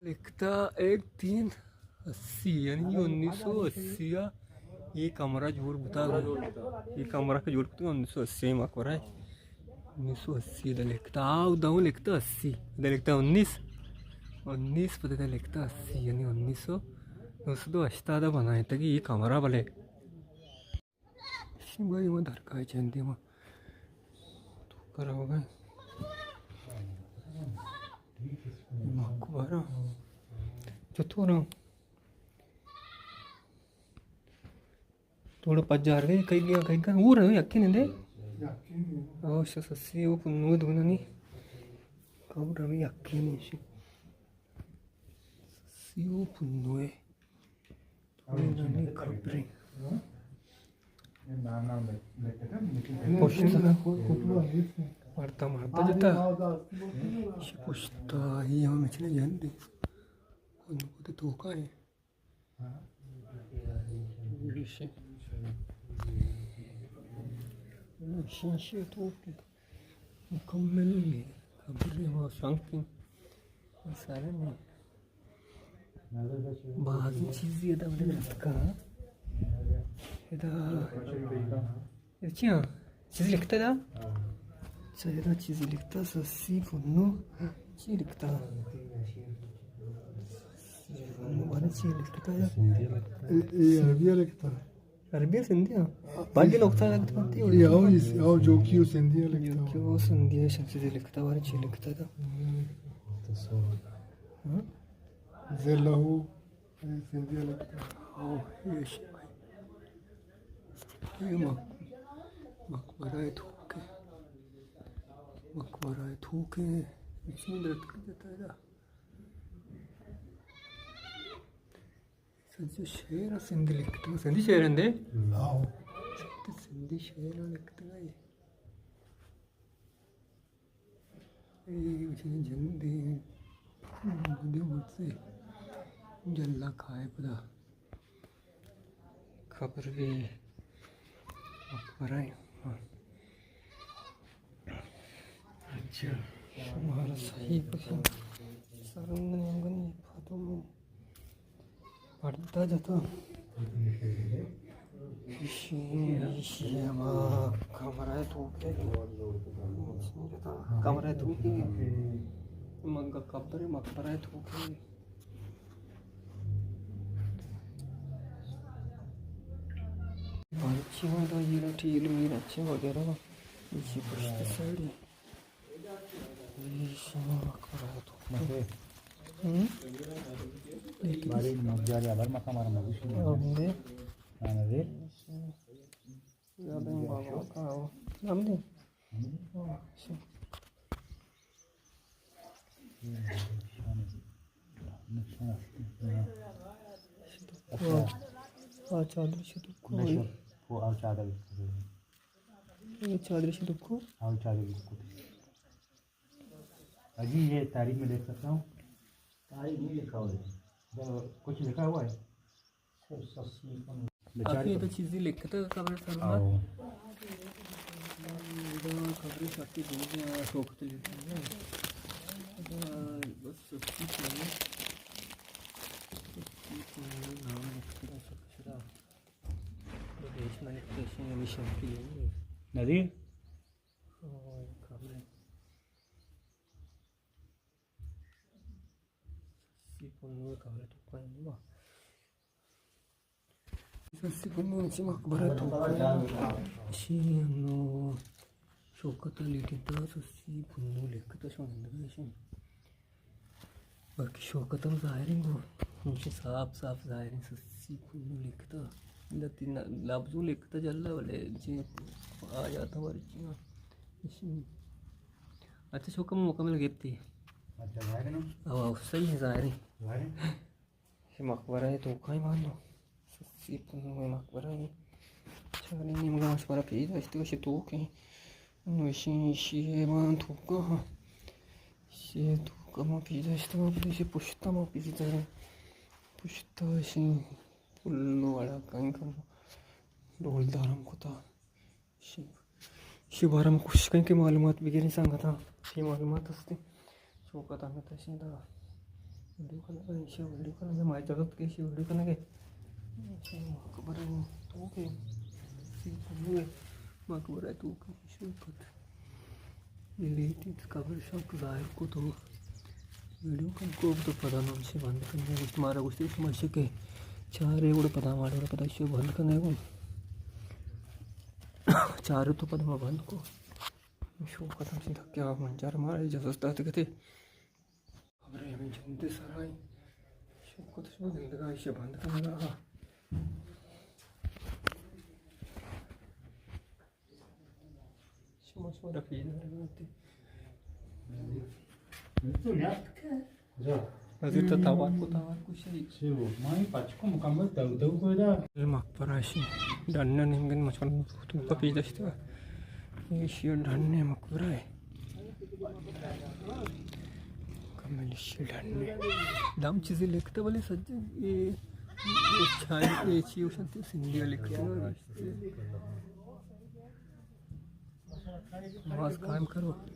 لکھتا ایک تین اسی، یعنی انیس سو اسی ءَ اے کمرہ جوڑ بوتگ۔ اے کمرہ کہ جوڑ کتگ انیس سو اسی ءَ، مقبرہ انیس سو اسی۔ ادا لکھتا، آ، ادا لکھتا اسی، ادا لکھتا انیس، انیس، پدا ادا لکھتا اسی، یعنی انیس سو، نو سد ءُ ہشتاد ءَ بنائینتگی اے کمرہ۔ بلے بھائی، ما درگاہ چندے ما تو کرا ہو گئے۔ مقبرہ۔ چطور ہاں؟ تھوڑا پجار گئے، کئی گیا، کئی گیا، وہ رہے، یقین ہے دے۔ او، شخص سی، وہ پنو دگنا نہیں۔ کب رہے، یقین ہے شی۔ سی، وہ پنو ہے۔ پشت۔ مردا، مردا جتا۔ شی پشت، یہ ہم چلے جان دے۔ تو کا ہے؟ شی، شی تو مکمل نہیں۔ خبر ہے، وہ شانتی سارے نہیں۔ بازیں چیزے ادا بلے اتکا۔ ادا، ادا چی ہاں؟ چیزے لکھتا ادا؟ اچھا، ادا چیزے لکھتا، سسی پنو۔ چی لکھتا؟ سسی پنو، بارے چی لکھتا ادا؟ اے، اے عربی لکھتا۔ عربی ءُ سندھی ءَ؟ باقی نقطہ لگت پتی ہو؟ یہ او، اس، او جو کیو سندھی ءَ لکھتا۔ جو کیو سندھی ءَ، شخص سے لکھتا، بارے چی لکھتا تھا؟ ہاں؟ ذلہ، یہ سندھی ءَ لکھتا۔ او، یہ ش-، یہ مق-، مقبرہ ہے تو کے۔ مقبرہ ہے تو کے۔ اس میں درد کر دیتا ہے نا۔ سجو شعر سندھی لکھتگ، سندھی شعر اندے؟ آؤ۔ سندھی شعر لکھتگ۔ اے جندے، جندے مرتے، جلا کھائے پدا۔ خبر بھی مقبرہ ہے۔ ہاں۔ اچھا، شمارا صحیح کتگ۔ سرنگ نیمگنی پدو من پردہ جتا۔ ایشی، ایشی ہما کمرہ توکے۔ کمرہ توکے۔ منگا قبر مقبرہ توکے۔ بلوچی ءَ دا یہ ٹیل میل اچھے وغیرہ ایشی پشت سائیڈ۔ ایشی مقبرہ تو۔ ہم؟ بارے مجاری آبار مکان ہمارا مگوش نہیں۔ ہم دے۔ ہاں دے۔ یاد ہے بابا کا ہو۔ ہم دے۔ ہاں، اچھا۔ آ چادر شتو کو؟ نشو، وہ آ چادر۔ یہ چادر شتو کو؟ آ چادر کو۔ اجی، یہ تاریخ میں دیکھ سکتا ہوں؟ تاریخ نہیں لکھا ہوا ہے۔ تو کچھ لکھا ہوا ہے؟ آخری تو چیزی لکھتا قبر سر میں۔ آؤ۔ ادا قبر سر کی دنیا شوق تو لکھتا ہے۔ ادا بس سچی چاہیے۔ سچی چاہیے، نام لکھتا ہے، شکر شدا۔ تو دیش میں لکھتا ہے، ہمیشہ کی دنیا۔ ندی؟ او، قبر۔ سسی پنو کمرہ توکا انت۔ سسی پنو چہ مقبرہ توکا انت۔ شی انو شوکت لیٹتا، سسی پنو لکھتا شمارا گندگا شی۔ باقی شوکت ہم ظاہر انت گو، ہمشی صاف صاف ظاہر انت، سسی پنو لکھتا۔ لتی ن-، لفظو لکھتا جلا، بلے چی آ جاتا ورچی۔ اچھا، شوکت مکمل گپتی۔ اچھا، ظاہر ہے نا؟ او، او، صحیح ہے، ظاہر ہے۔ ظاہر ہے۔ یہ مقبرہ ہے، توکا ہی مان لو۔ سسی پنو مقبرہ ہے۔ چارے نیمگا شمارا پیش داشتگ، شی توکا۔ نوشی، شی مان توکا۔ شی توکا ما پیش داشتگ، بلے شی پشتا ما پیش داریں۔ پشتا شی پلو اڑا کن کم۔ ڈولدارم کتا۔ شی، شی بارہ ما کوشش کنیں کہ معلومات بگریں سنگتاں۔ شی معلومات ہستیں۔ شوکت انگت شی دا۔ ویڈیو کنگ ءَ، ایشی ویڈیو کنگ ءَ، ما اجازت کہ ایشی ویڈیو کنگ ءَ۔ ایشی مقبرہ ءِ توک ءَ، سی کنگ ءَ، مقبرہ ءِ توک ءَ، ایشی کت۔ اے لیٹ اِنت، قبر شوق ظاہر کو تو ویڈیو کن کو تو پدا نہ ایشی بند کنگ ءَ۔ گوشت مارا گوشت شما ایشی کہ چارے گڑا پدا مارا گڑا پدا ایشی بند کنگ ءَ۔ چارے تو پدا ما بند کو۔ شوق ختم سی تک کیا منجر مارا اجازت دات کتے۔ خبرے ہمے جند ءِ سرا ایں۔ شوق تو شما گندگا ایشی بند کنگا۔ شما شما رفیع دارگا تے۔ نزدیک تو توار کو، توار کو شری۔ چی ہو؟ ما اے پچ کو مکمل دو دو کو دا۔ مقبرہ شی ڈن ءَ نیمگن مچکن تو پیش داشتہ۔ ایشی ڈن ءِ مقبرہ ءَ۔ کمل ایشی ڈن ءَ۔ دم چیزے لکھتا بلے سجے اے، اے چائے، اے چی اوشن تے سندھی لکھتا۔ آواز قائم کرو۔